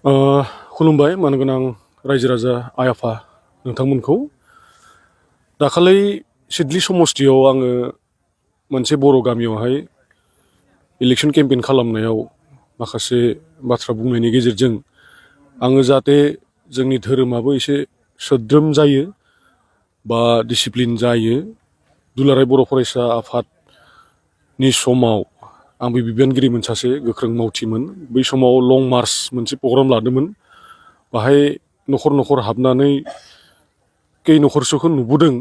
ओ खुलुमबाय मानगोनां रायजो राजा आइ आफा नोंथांमोनखौ दाखालै सिडली समस्तियाव आङो मोनसे बर' गामियावहाय इलेक्सन केम्पेइन खालामनायाव माखासे बाथ्रा बुंनायनि गेजेरजों आङो जाहाथे जोंनि धोरोमाबो एसे सोद्रोम जायो बा डिसिप्लिन जायो दुलाराय बर' फरायसा आफादनि समाव आंबो बिबानगिरिमोन सासे गोख्रों मावथिमोन बै समाव लं मार्च मोनसे प्रग्राम लादोंमोन बाहाय न'खर न'खर हाबनानै खै न'खरसोखौ नुबोदों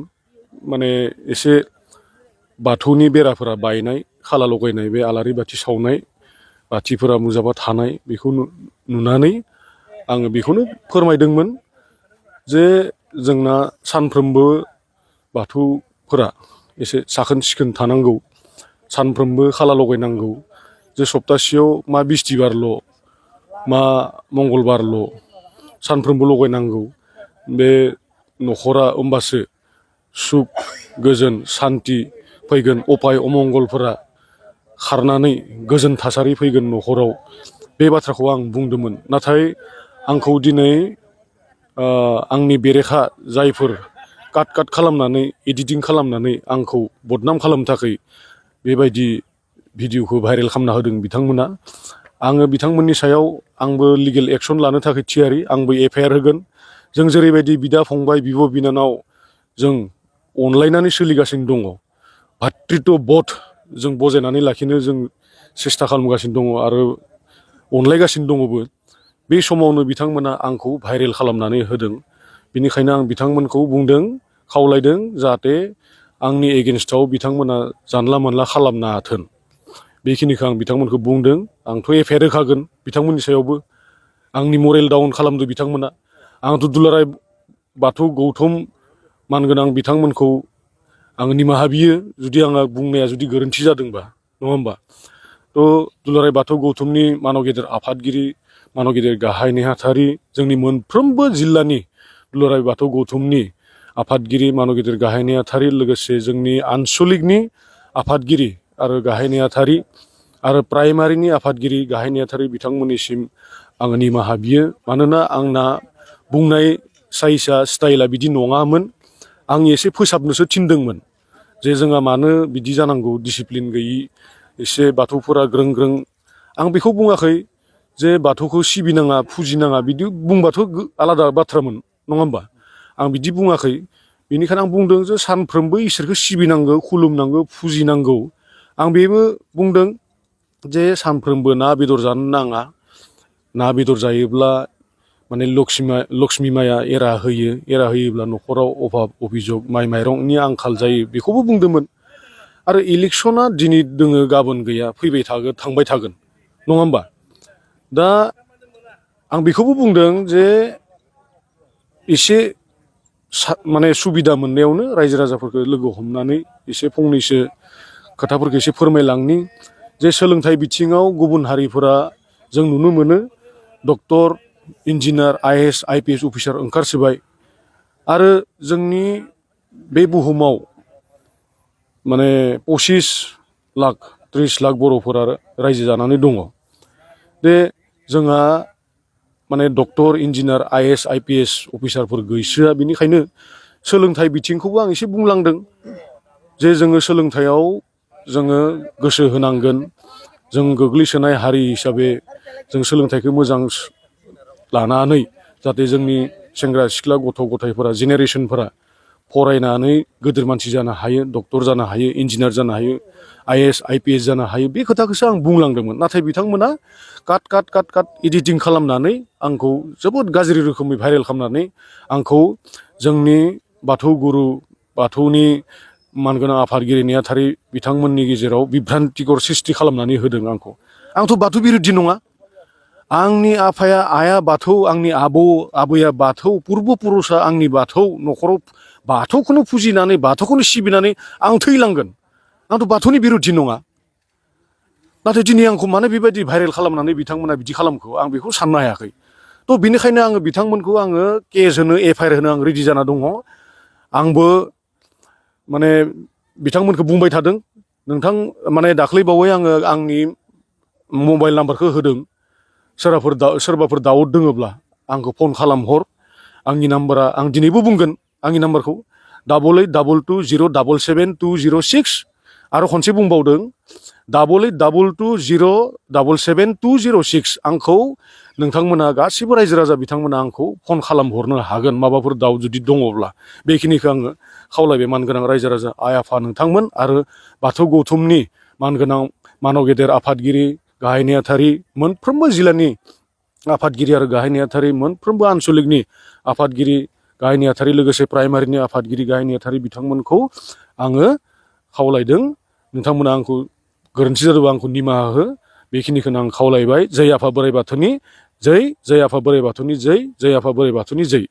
माने एसे बाथौनि बेराफोरा बायनाय खाला लगायनाय बे आलारि बाथि सावनाय बाथिफोरा मुजाबा थानाय बेखौ नुनानै आङो बेखौनो फोरमायदोंमोन जे जोंना सानफ्रोमबो बाथौफोरा एसे साखोन सिखोन थानांगौ सानफ्रोमबो खाला लगायनांगौ जे सप्तासेयाव मा बिस्थिबारल' मा मंगलबारल' सानफ्रोमबो लगायनांगौ बे न'खरा होमबासो सुख गोजोन सान्थि फैगोन अपाय अमंगलफोरा खारनानै गोजोन थासारि फैगोन न'खराव बे बाथ्राखौ आं बुंदोंमोन नाथाय आंखौ दिनै आंनि बेरेखा जायफोर काट खालामनानै एडिटिं खालामनानै आंखौ बदनाम खालामनो थाखाय बेबायदि भिडिअखौ भाइरेल खालामना होदों बिथांमोना आङो बिथांमोननि सायाव आंबो लिगेल एक्सन लानो थाखाय थियारि आंबो एफआइआर होगोन जों जेरैबायदि बिदा फंबाय बिब' बिनानाव जों अनलायनानै सोलिगासिनो दङ भातृत्व बध जों बजायनानै लाखिनो जों सेस्था खालामगासिनो दङ आरो अनलायगासिनो दङबो बे समावनो बिथांमोना आंखौ भाइरेल खालामनानै होदों बेनिखायनो आं बिथांमोनखौ बुंदों खावलायदों जाहाथे आंनि एगेन्स्टआव बिथांमोना जानला मोनला खालामनाथों बेखिनिखौ आं बिथांमोनखौ बुंदों आंथ' एफआइआर होखागोन बिथांमोननि सायावबो आंनि मरेल डाउन खालामदों बिथांमोना आंथ' दुलाराय बाथौ गौथुम मानगोनां बिथांमोनखौ आङो निमाहा बियो जुदि आंहा बुंनाया जुदि गोरोन्थि जादोंबा नङा होमबा थ' दुलाराय बाथौ गौथुमनि मानव गेदेर आफादगिरि मानव गेदेर गाहाय नेहाथारि जोंनि मोनफ्रोमबो जिल्लानि दुलाराय बाथौ गौथुमनि आफादगिरि मानव गेदेर गाहाय नेहाथारि लोगोसे जोंनि आनसलिकनि आफादगिरि आरो गाहाय नेहाथारि आरो प्राइमारिनि आफादगिरि गाहाय नेहाथारि बिथांमोननिसिम आङो निमाहा बियो मानोना आंना बुंनाय साइसआ स्टाइला बिदि नङामोन आं एसे फोसाबनोसो थिनदोंमोन जे जोंहा मानो बिदि जानांगौ डिसिप्लिन गैयि एसे बाथौफोरा ग्रों ग्रों आं बेखौ बुङाखै जे बाथौखौ सिबिनाङा फुजिनाङा बिदि बुंबाथ' आलादा बाथ्रामोन नङा होमबा आं बिदि बुङाखै बेनिखायनो आं बुंदों जे सानफ्रोमबो इसोरखौ सिबिनांगौ खुलुमनांगौ फुजिनांगौ आं बेबो बुंदों जे सानफ्रोमबो ना बेदर जानो नाङा ना बेदर जायोब्ला माने लक्ष्मी माया एरा होयोब्ला न'खराव अभाब अभिजग माइ माइरंनि आंखाल जायो बेखौबो बुंदोंमोन आरो इलेक्सना दिनै दोङो गाबोन गैया फैबाय थागोन थांबाय थागोन नङा होमबा दा आं बेखौबो बुंदों जे एसे माने सुबिदा मोननायावनो रायजो राजाफोरखौ लोगो हमनानै एसे फंनैसो खोथाफोरखौ एसे फोरमायलांनि जे सोलोंथाइ बिथिङाव गुबुन हारिफोरा जों नुनो मोनो doctor engineer IAS IPS officer ओंखारसोबाय आरो जोंनि बे बुहुमाव माने 25 लाख 30 लाख बर'फोरा रायजो जानानै दङ बे जोंहा माने डक्टर इन्जिनियार आइएएस आइपिएस अफिसारफोर गैसोआ बेनिखायनो सोलोंथाइ बिथिंखौबो आं एसे बुंलांदों जे जोङो सोलोंथाइयाव जोङो गोसो होनांगोन जों गोग्लैसोनाय हारि हिसाबै जों सोलोंथाइखौ मोजां लानानै जाहाथे जोंनि सेंग्रा सिख्ला गथ' गथायफोरा जेनेरेसनफोरा फरायनानै गिदिर मानसि जानो हायो डक्टर जानो हायो इन्जिनियार जानो हायो आइएएस आइपिएस जानो हायो बे खोथाखौसो आं बुंलांदोंमोन नाथाय बिथांमोना काट एडिटिं खालामनानै आंखौ जोबोद गाज्रि रोखोमै भाइरेल खालामनानै आंखौ जोंनि बाथौ गुरु बाथौनि मानगोनां आफादगिरि नेहाथारि बिथांमोननि गेजेराव बिभ्रान्तिकर सृष्टि खालामनानै होदों आंथ' बाथौ बिरुद्धि नङा आंनि आफाया आइआ बाथौ आंनि आबैया बाथौ पुर्ब पुरुषआ आंनि बाथौ न'खराव बाथौखौनो फुजिनानै बाथौखौनो सिबिनानै आं थैलांगोन आंथ' बाथौनि बिरुद्धि नङा नाथाय दिनै आंखौ मानो बेबायदि भाइरेल खालामनानै बिथांमोना बिदि खालामखो आं बेखौ साननो हायाखै थ' बेनिखायनो आङो बिथांमोनखौ आङो केस होनो एफआइआर होनो आं रेडि जाना दङ आंबो माने बिथांमोनखौ बुंबाय थादों नोंथां माने दाख्लै बावै आङो आंनि मबाइल नाम्बारखौ होदों सोरबाफोर दाउट दोङोब्ला आंखौ फन खालामहर। आंनि नाम्बारा आं दिनैबो बुंगोन आंनि नाम्बारखौ 8822077206 आरो खनसे बुंबावदों 8822077206 आंखौ नोंथांमोना गासिबो रायजो राजा बिथांमोना आंखौ फन खालामहरनो हागोन माबाफोर दाउट जुदि दङब्ला। बेखिनिखौ आङो खावलायबाय मानगोनां रायजो राजा आइ आफा नोंथांमोन आरो बाथौ गौथुमनि मानगोनां मानव गेदेर आफादगिरि गाहाय नेहाथारि मोनफ्रोमबो जिल्लानि आफादगिरि आरो गाहाय नेहाथारि मोनफ्रोमबो आनसलिकनि आफादगिरि गाहाय नेहाथारि लोगोसे प्राइमारिनि आफादगिरि गाहाय नेहाथारि बिथांमोनखौ आङो खावलायदों नोंथांमोना आंखौ गोरोन्थि जादोंबा आंखौ निमाहा हो। बेखिनिखौनो आं खावलायबाय। जै आफा बोराइ बाथौनि जै, जै आफा बोराइ बाथौनि जै, जै आफा बोराइ बाथौनि जै।